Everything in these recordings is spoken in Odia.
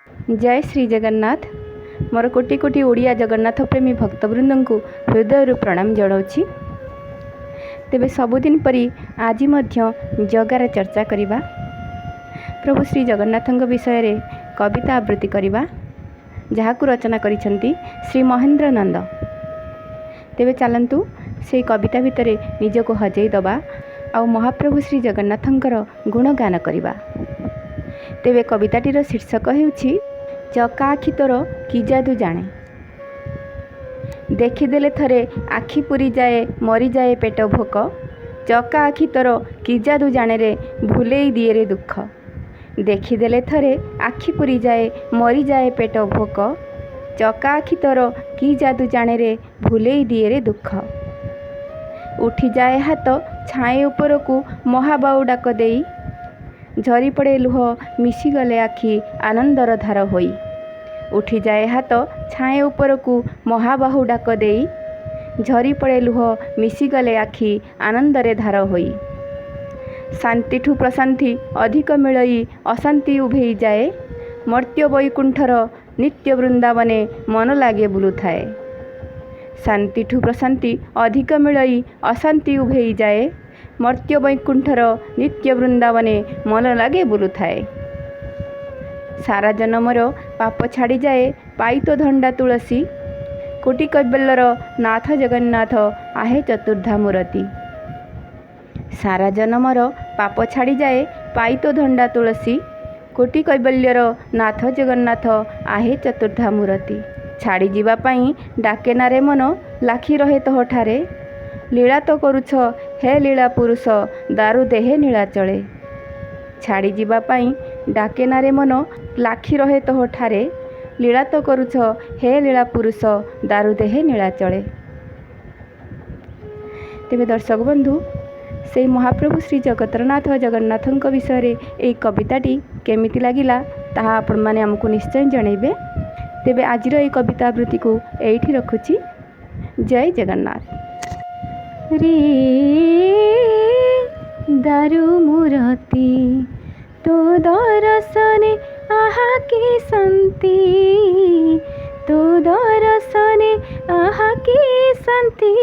ଜୟ ଶ୍ରୀ ଜଗନ୍ନାଥ। ମୋର କୋଟି କୋଟି ଓଡ଼ିଆ ଜଗନ୍ନାଥ ପ୍ରେମୀ ଭକ୍ତବୃନ୍ଦଙ୍କୁ ହୃଦୟରୁ ପ୍ରଣାମ ଜଣାଉଛି। ତେବେ ସବୁଦିନ ପରି ଆଜି ମଧ୍ୟ ଜଗାର ଚର୍ଚ୍ଚା କରିବା, ପ୍ରଭୁ ଶ୍ରୀ ଜଗନ୍ନାଥଙ୍କ ବିଷୟରେ କବିତା ଆବୃତ୍ତି କରିବା, ଯାହାକୁ ରଚନା କରିଛନ୍ତି ଶ୍ରୀ ମହେନ୍ଦ୍ର ନନ୍ଦ। ତେବେ ଚାଲନ୍ତୁ, ସେଇ କବିତା ଭିତରେ ନିଜକୁ ହଜେଇ ଦେବା ଆଉ ମହାପ୍ରଭୁ ଶ୍ରୀ ଜଗନ୍ନାଥଙ୍କର ଗୁଣଗାନ କରିବା। ତେବେ କବିତାଟିର ଶୀର୍ଷକ ହେଉଛି ଚକା ଆଖି ତୋର କି ଯାଦୁ ଜାଣେ। ଦେଖିଦେଲେ ଥରେ ଆଖି ପୁରିଯାଏ, ମରିଯାଏ ପେଟ ଭୋକ। ଚକା ଆଖି ତୋର କି ଯାଦୁ ଜାଣେରେ, ଭୁଲେଇ ଦିଏରେ ଦୁଃଖ। ଦେଖିଦେଲେ ଥରେ ଆଖି ପୁରିଯାଏ, ମରିଯାଏ ପେଟ ଭୋକ। ଚକା ଆଖି ତୋର କି ଯାଦୁ ଜାଣେରେ, ଭୁଲେଇ ଦିଏରେ ଦୁଃଖ। ଉଠିଯାଏ ହାତ ଛାଏଁ ଉପରକୁ ମହାବାହୁ ଡାକ ଦେଇ, ଝରିପଡ଼େ ଲୁହ ମିଶିଗଲେ ଆଖି ଆନନ୍ଦର ଧାର ହୋଇ। ଉଠିଯାଏ ହାତ ଛାଏଁ ଉପରକୁ ମହାବାହୁ ଡାକ ଦେଇ, ଝରିପଡ଼େ ଲୁହ ମିଶିଗଲେ ଆଖି ଆନନ୍ଦରେ ଧାର ହୋଇ। ଶାନ୍ତିଠୁ ପ୍ରଶାନ୍ତି ଅଧିକ ମିଳଇ ଅଶାନ୍ତି ଉଭେଇ ଯାଏ। ମର୍ତ୍ତ୍ୟ ବୈକୁଣ୍ଠର ନିତ୍ୟ ବୃନ୍ଦାବନେ ମନ ଲାଗେ ବୁଲୁଥାଏ। ଶାନ୍ତିଠୁ ପ୍ରଶାନ୍ତି ଅଧିକ ମିଳଇ ଅଶାନ୍ତି ଉଭେଇ ଯାଏ। ମର୍ତ୍ତ୍ୟ ବୈକୁଣ୍ଠର ନିତ୍ୟ ବୃନ୍ଦାବନେ ମନ ଲାଗେ ବୁଲୁଥାଏ। ସାରା ଜନମର ପାପ ଛାଡ଼ିଯାଏ ପାଇ ତୋ ଧଣ୍ଡା ତୁଳସୀ। କୋଟି କୈବଲ୍ୟର ନାଥ ଜଗନ୍ନାଥ ଆହେ ଚତୁର୍ଦ୍ଧା ମୂରତି। ସାରା ଜନମର ପାପ ଛାଡ଼ିଯାଏ ପାଇ ତୋ ଧଣ୍ଡା ତୁଳସୀ। କୋଟି କୈବଲ୍ୟର ନାଥ ଜଗନ୍ନାଥ ଆହେ ଚତୁର୍ଦ୍ଧା ମୂରତି। ଛାଡ଼ିଯିବା ପାଇଁ ଡାକେ ନାରେ ମନ, ଲାଖି ରହେ ତୋହଠାରେ। ଲୀଳା ତ କରୁଛ ହେ ଲୀଳା ପୁରୁଷ ଦାରୁ ଦେହେ ନୀଳାଚଳେ। ଛାଡ଼ିଯିବା ପାଇଁ ଡାକେ ନାରେ ମନ, ଲାଖି ରହେ ତୋହଠାରେ। ଲୀଳା ତ କରୁଛ ହେ ଲୀଳା ପୁରୁଷ ଦାରୁ ଦେହେ ନୀଳାଚଳେ। ତେବେ ଦର୍ଶକ ବନ୍ଧୁ, ସେଇ ମହାପ୍ରଭୁ ଶ୍ରୀ ଜଗତରନାଥ ଜଗନ୍ନାଥଙ୍କ ବିଷୟରେ ଏଇ କବିତାଟି କେମିତି ଲାଗିଲା, ତାହା ଆପଣମାନେ ଆମକୁ ନିଶ୍ଚୟ ଜଣାଇବେ। ତେବେ ଆଜିର ଏଇ କବିତା ଆବୃତ୍ତିକୁ ଏଇଠି ରଖୁଛି। ଜୟ ଜଗନ୍ନାଥ। ରେ ଦାରୁ ମୂରତି ତୋ ଦରଶନେ ଆହା କି ଶାନ୍ତି, ତୋ ଦରଶନେ ଆହା କି ଶାନ୍ତି।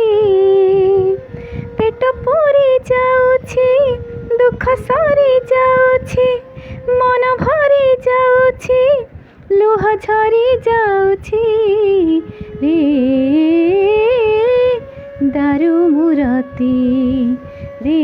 ପେଟ ପୁରି ଯାଉଛି, ଦୁଃଖ ସରି ଯାଉଛି, ମନ ଭରି ଯାଉଛି, ଲୁହ ଝରି ଯାଉଛି। ରେ ଦାରୁ ମୂରତି ରେ